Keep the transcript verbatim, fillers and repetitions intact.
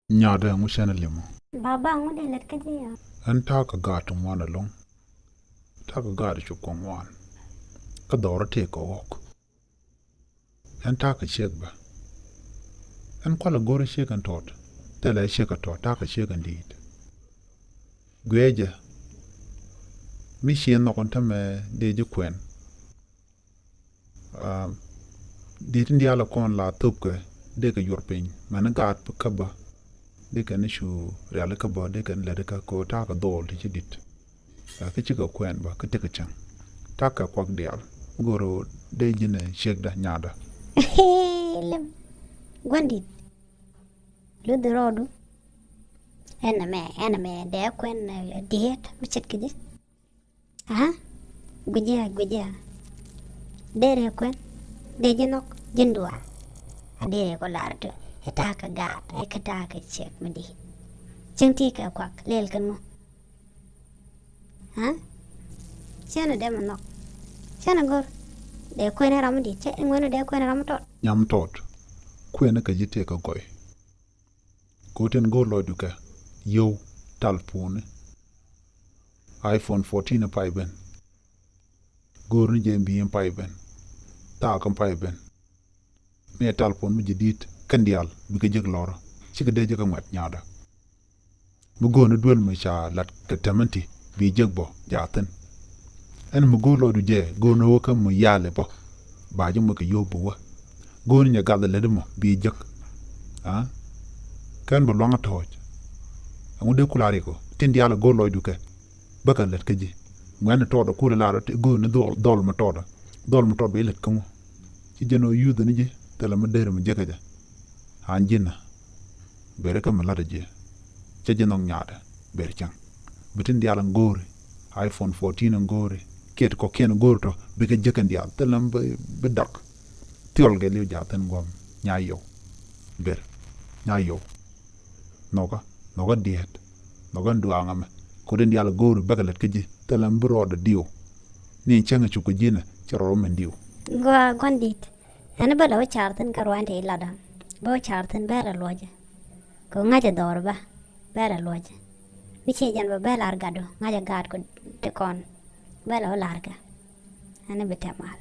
Nyaadɛ, ŋu cɛn a limɔ? Baba, ŋu dee lät kä ji̱ ya? Ɛn ta̱a̱ kɛ gaat ti ŋuan ɛlɔ̱ŋ. Ta̱a̱ kɛ gaat ti cop kɛ ŋuan. Kä dhɔrä tëë kɛ ɣɔ̱k. Ɛn ta̱a̱ kɛ ciek bä. Ɛn kualɛ go̱rä ciek ɛn tɔt. Thilɛ ciek ɛ tɔt, ta̱a̱ kɛ ciek ɛn di̱i̱t. Guiɛ jɛ. Mi cië nhɔk ɛn tämɛ dee ji̱ kuɛn. Aa, dee tin diaal kɔn la thopkɛ dee kɛ yuɔr piny. Mɛn gaat kä bä dee kɛn cu rial kä bä dee kɛn lät kä ko ta̱a̱ kɛ dhɔl ti ci dit. Aa, kä cikɛ kuɛn bä kä tekɛ cäŋ. Ta̱a̱ kɛ kuak diaal. Goro dee ji̱n ciekdä nyaadä. Lem. Guandit. Luth rɔɔdu. Ɛn ɛmɛ, ɛn ɛmɛ dee kuɛn, eh, diet mi ce̱tkɛ ji̱. Aha. Gui̱cä, gui̱cä. Derɛ kuɛn. Dee ji̱ nhɔk ji̱n duaar. Derɛ kɔ lar tu. Ɛ ta̱a̱ kɛ gaat. Ɛ kɛ ta̱a̱ kɛ ciek mi di̱i̱t. Cieŋ ti kɛ kuak. Lɛl kɛn ŋu. Ha? Cɛn ɛ dee mi nhɔk. Cɛn ɛ go̱r. Dee kuɛn ɛ ram mi di̱i̱t. Cɛ ŋuɛn ɛ dee kuɛn ɛ ram mi tɔt. Nyam tɔt. Kuɛn ɛ kɛ ji̱ tëë kɛ gɔy. Ko̱ tin go̱o̱r lɔcdu kɛ yio̱w tal puuni. iPhone fourteen pay ben. Go̱o̱r ni jɛ mbi in pay ben. Thaak in pay ben. Mi ɛ tal puun mi ji̱ di̱i̱t kɛn diaal bikɛ jek lɔrä. Cikɛ dee jek ɛ ŋuɛt nyaadä. Mi go̱o̱r ni duel mi ca lat kɛ tämän ti bi jek bɔ jaathin. Ɛn mi go̱o̱r lɔcdu jɛ go̱o̱r ni wä kä mi yali bɔ. Ba ji̱ mɔ kɛ yio̱w bi wä. Go̱o̱r ni nyɛ gath lät mɔ bi jek. Aa? Kɛn bi luaŋ a tɔ̱ɔ̱c. Ɛŋu dee kula rik ɔ? Tin diaal a go̱o̱r lɔcdu kɛ. Bäkɛ lät kä ji̱. Ŋuɛ̈ni tɔɔt a kul a lar ɔ ti go̱o̱r ni dhɔl, dhɔl mi tɔɔt a. Dhɔl mi tɔɔt bi lät kä ŋu. Ci jɛn ɔ yuth ni ji̱, thilɛ mi der mi jek kä jɛ. An ji̱n a. Ber kä mi lat a ji̱. Cä ji̱ nhɔk nyaatɛ. Ber cäŋ. Bi tin diaal ɛn go̱o̱ri. iPhone fourteen ɛn go̱o̱ri. Kiɛt kɔkiɛn ɛn go̱o̱ri tɔ. Bikɛ jek kɛn diaal. Thilɛ mi bi, bi dak. Thiɔl gɛ liw jaathin guam. Nya yio̱w. Ber. Nya yio̱w. Nhɔkä. Nhɔkä diet. Nhɔkä duaŋ ɛmɛ. Kɛ ɣöö tin diaal go̱o̱ri bäkɛ lät kä ji̱. Thilɛ mi bi rɔɔdɛ diw. Ni cäŋ ɛ cuk kɛ ji̱n ɛ. Cɛ rɔɔd mɛn diw. Gua guandit. Ɛn bä lɛ wä car thi̱n kä ruany ti latdä. Bä wä car thi̱n bä lɛ luɔcɛ. Kɛ ɣöö ŋa̱cɛ dhɔr bä. Bä lɛ luɔcɛ. Mi ciɛ jɛn bä bä lar gatdu. Ŋa̱cɛ gaat kɔ ti kɔn. Bä lɛ wä lar kɛ. Ɛn bi tɛm mal.